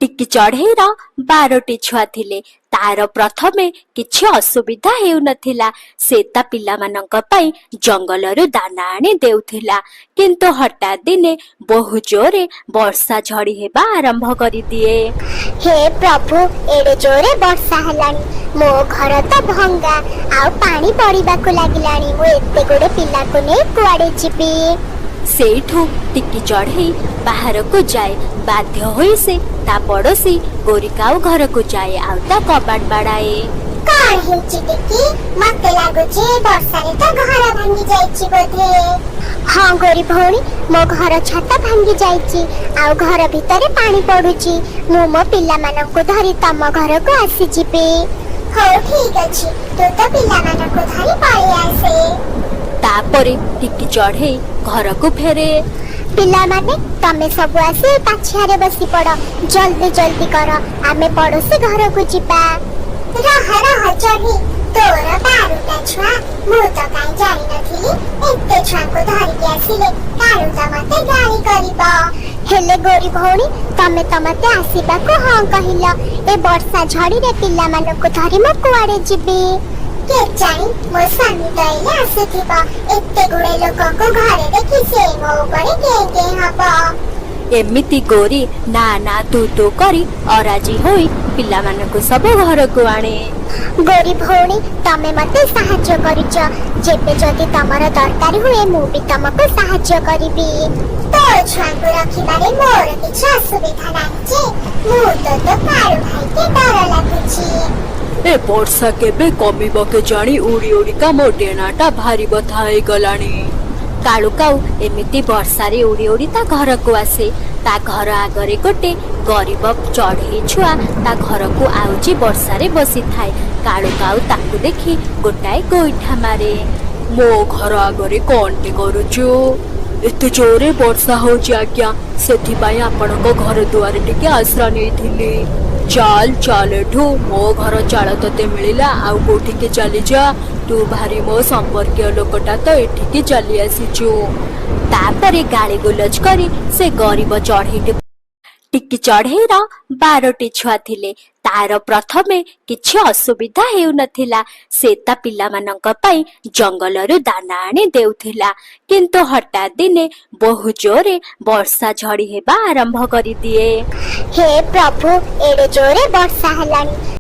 ଟିକି ଚଢ଼େଇର 12ଟି ଛୁଆ ଥିଲେ। ତାର ପ୍ରଥମେ କିଛି ଅସୁବିଧା ହେଉନଥିଲା। ସେ ତା ପିଲାମାନଙ୍କ ପାଇଁ ଜଙ୍ଗଲରୁ ଦାନା ଆଣି ଦେଉଥିଲା। କିନ୍ତୁ ହଠାତ୍ ଦିନେ ବହୁ ଜୋରରେ ବର୍ଷା ଝଡ଼ି ହେବା ଆରମ୍ଭ କରିଦିଏ। ହେ ପ୍ରଭୁ, ଏଡ଼େ ଜୋରେ ବର୍ଷା ହେଲାଣି। ମୋ ଘର ତ ଭଙ୍ଗା, ଆଉ ପାଣି ପଡ଼ିବାକୁ ଲାଗିଲାଣି। ମୁଁ ଏତେ ଗୁଡ଼େ ପିଲାକୁ ନେଇ କୁଆଡ଼େ ଯିବି? ସେଇଠୁ ଟିକି ଚଢ଼େଇ ବାହାରକୁ ଯାଏ। ବାଧ୍ୟ ହୋଇ ସେ ତା ପଡ଼ୋଶୀ ଗୋରିକାଉ ଘରକୁ ଯାଏ ଆଉ ତା କବାଟ ବାଡ଼ାଏ। କଣ ହେଇଛି ଟିକି? ମତେ ଲାଗୁଛି ଏ ବର୍ଷାରେ ତ ଘର ଭାଙ୍ଗି ଯାଇଛି ବୋଧେ। ହଁ ଗୋରି ଭଉଣୀ, ମୋ ଘର ଛାତ ଭାଙ୍ଗି ଯାଇଛି ଆଉ ଘର ଭିତରେ ପାଣି ପଡୁଛି। ମୁଁ ମୋ ପିଲାମାନଙ୍କୁ ଧରି ତମ ଘରକୁ ଆସିଯିବି। ହଉ, ଠିକ ଅଛି, ତୁ ତ ପିଲାମାନଙ୍କୁ ଧରି ପଳେଇ ଆସେ। ତାପରେ ଟିକି ଚଢ଼େଇ ଘରକୁ ଫେରେ। ପିଲାମାନେ, ତମେ ସବୁ ଆସି ଏଇ ପାଛିଆରେ ବସି ପଡ। ଜଲ୍ଦି ଜଲ୍ଦି କର, ଆମେ ପଡୋଶୀ ଘରକୁ ଯିବା। ରହ ରହ ଚଢ଼େଇ, ତୋର 12ଟା ଛୁଆ? ମୁଁ ତ କାଇଁ ଜାଣିନଥିଲି। ଏତେ ଛୁଆଙ୍କୁ ଧରିକି ଆସିଲେ କାଳୁ ତ ମତେ ଗାଳି କରିବ। ହେଲେ ଗୋରି ଭଉଣୀ, ତମେ ତ ମତେ ଆସିବାକୁ ହଁ କହିଲ। ଏ ବର୍ଷା ଝଡ଼ିରେ ପିଲାମାନଙ୍କୁ ଧରି ମୁଁ କୁଆଡେ ଯିବି? କେଜାଣି, ମୋ ସ୍ୱାମୀ ତ ଏଇଲେ ଆସୁଥିବ। ଏତେ ଗୁଡେ ଲୋକଙ୍କୁ ଘରେ ଦେଖି ସେ ମୋ ଉପରେ କେଁ କେଁ ହବ। ଏମିତି ଗୋରି ନା ନା ତୁ ତୁ କରି ଅରାଜି ହୋଇ ପିଲାମାନଙ୍କୁ ସବୁ ଘରକୁ ଆଣେ। ଗୋରି ଭଉଣୀ, ତମେ ମତେ ସାହାଯ୍ୟ କରିଛ। ଯେବେ ଯଦି ତମର ଦରକାର ହୁଏ, ମୁଁ ବି ତମକୁ ସାହାଯ୍ୟ କରିବି। ତୋ ଛୁଆଙ୍କୁ ରଖିବାରେ ମୋର କିଛି ଅସୁବିଧା ନାହିଁ ଯେ, ମୁଁ ତ ତୋ କାଳୁ ଭାଇକି ଡର ଲାଗୁଛି। ଏ ବର୍ଷା କେବେ କମିବ କେଜାଣି? ଉଡ଼ି ଉଡ଼ିକା ମୋ ଡେଣାଟା ଭାରି ବଥା ହେଇଗଲାଣି। କାଳୁ କାଉ ଏମିତି ବର୍ଷାରେ ଉଡ଼ି ଉଡ଼ି ତା ଘରକୁ ଆସେ। ତା ଘର ଆଗରେ ଗୋଟେ ଗରିବ ଚଢ଼େଇ ଛୁଆ ତା ଘରକୁ ଆଉଜି ବର୍ଷାରେ ବସିଥାଏ। କାଳୁ କାଉ ତାକୁ ଦେଖି ଗୋଟାଏ ଗୋଇଠା ମାରେ। ମୋ ଘର ଆଗରେ କଣଟେ କରୁଛୁ? ଏତେ ଜୋରେ ବର୍ଷା ହଉଛି ଆଜ୍ଞା, ସେଥିପାଇଁ ଆପଣଙ୍କ ଘର ଦୁଆରେ ଟିକେ ଆଶ୍ରା ନେଇଥିଲି। ଚାଲ ଚାଲ ଏଠୁ। ମୋ ଘର ଚାଳ ତତେ ମିଳିଲା, ଆଉ କୋଉଠିକି ଚାଲିଯା। ତୁ ଭାରି ମୋ ସମ୍ପର୍କୀୟ ଲୋକଟା ତ ଏଠିକି ଚାଲି ଆସିଛୁ। ତାପରେ ଗାଳି ଗୁଲଜ କରି ସେ ଗରିବ ଚଢ଼େଇଟି। ଟିକି ଚଢ଼େଇର 12ଟି ଛୁଆ ଥିଲେ। ତାର ପ୍ରଥମେ କିଛି ଅସୁବିଧା ହେଉନଥିଲା। ସେ ତା ପିଲାମାନଙ୍କ ପାଇଁ ଜଙ୍ଗଲରୁ ଦାନା ଆଣି ଦେଉଥିଲା। କିନ୍ତୁ ହଠାତ୍ ଦିନେ ବହୁ ଜୋରରେ ବର୍ଷା ଝଡ଼ି ହେବା ଆରମ୍ଭ କରିଦିଏ। ହେ ପ୍ରଭୁ, ଏଡ଼େ ଜୋରେ ବର୍ଷା ହେଲାଣି।